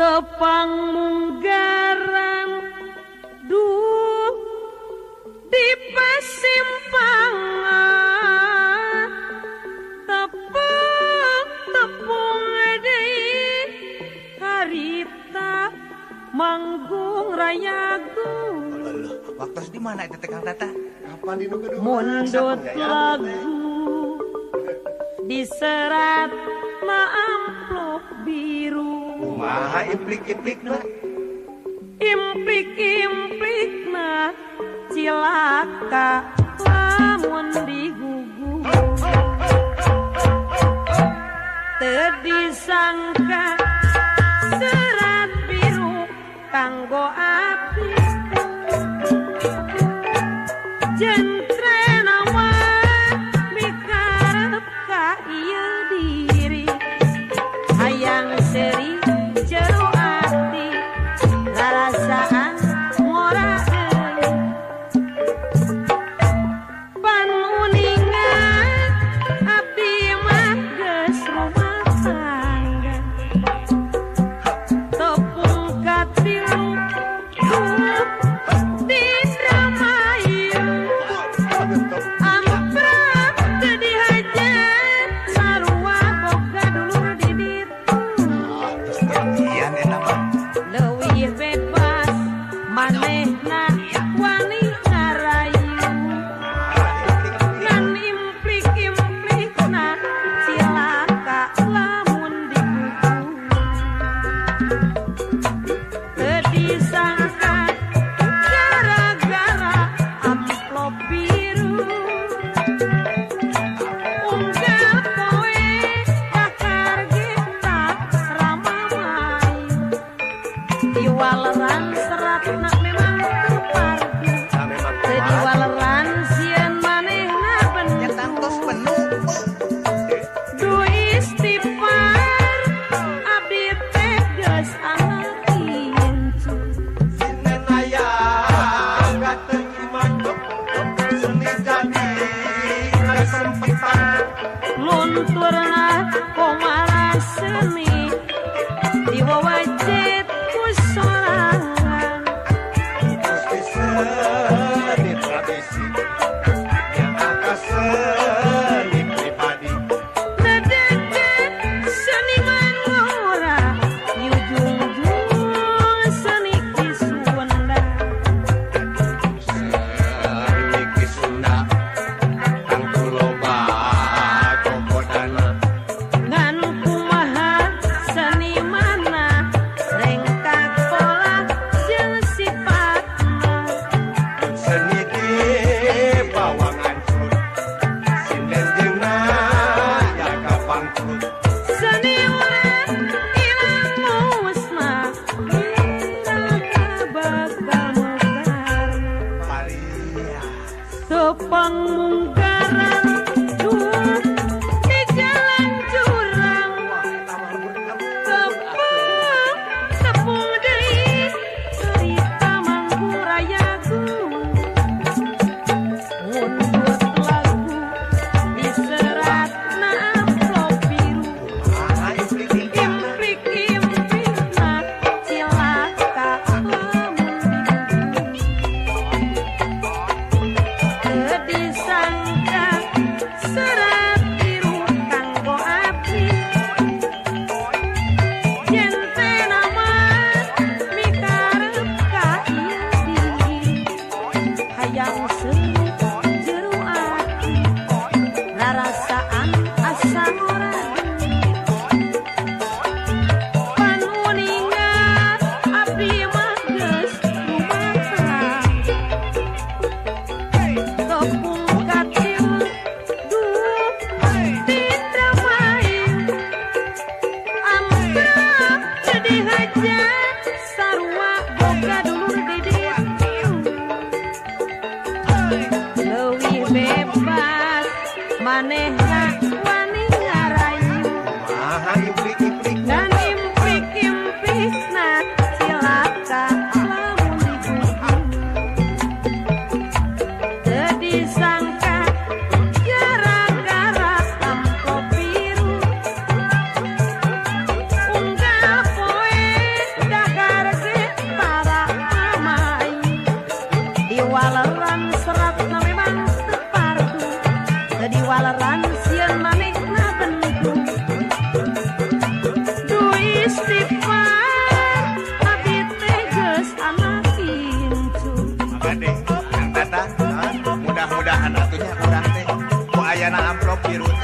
Tepang munggaran duh di pasimpangan tepung tepung deui harita manggung rayagung. Waktu di mana itu Kang Tata? Kapan di nu kedua? Mundut lagu diserat na amplop biru. Kumaha implik-implikna? Implik-implikna cilaka lamun digugu. Teu disangka serat biru kanggo abdi. Jentrena mah mikarep ka ieu diri. Hayang seuri jero ati rarasaan ngora deui. Panuningan abdi mah geus rumah tangga. Tepung katilu duh di Indramayu. Amprap teu dihajar sarua boga dulur di ditu. Ian eta mah. Leuwih bebas manehna wani ngarayu. Ngan implik-implikna cilaka lamun digugu. Teu disangka gara-gara amplop biru. Unggal poe kakar geta ramah mayu. Diwaleran seratna memang teu pardu. Nah, memang Teu kumaha? diwaleran sieun manehna Nya bendu. tangtos penuh. Du istighfar abdi teh geus anak incu. Sinden aya katerima seni jadi kasempetan. Lunturna komara seni diwawajib ku sorangan. Gusti seni tradisi yang atas seni pribadi. Nedeke seniman ngora yujung-jung seni ki Sunda. Seni ki Sunda tangtu loba kokodana. Ngan kumaha senimana rengkak pola jeung sifatna. Seni di bawang hancur sinden jeung naya kapangkrut. Seni urang ilang musnah iraha bakal mekar. Parias. Tepang munggaran duh di jalan jurang. Tepung tepung deui cerita manggung rayagung. Mundut lagu diseratna amplop biru. Kumaha implik-implikna? Implik-implikna cilaka lamun digugu. Teu disangka serat biru kanggo abdi. Jentena mah mikarep ka ieu diri. Hayang seuri jero ati rarasaan asa ngora deui. Panuningan abdi mah geus rumah tangga. Tepung katilu duh di Indramayu. Amprap teu dihajar sarua boga dulur di ditu. Leuwih bebas manehna wani ngarayu. Kumaha implik-implikna? Ngan implik-implikna cilaka lamun digugu. Teu disangka gara-gara amplop biru. Unggal poe Ayana amplop biru.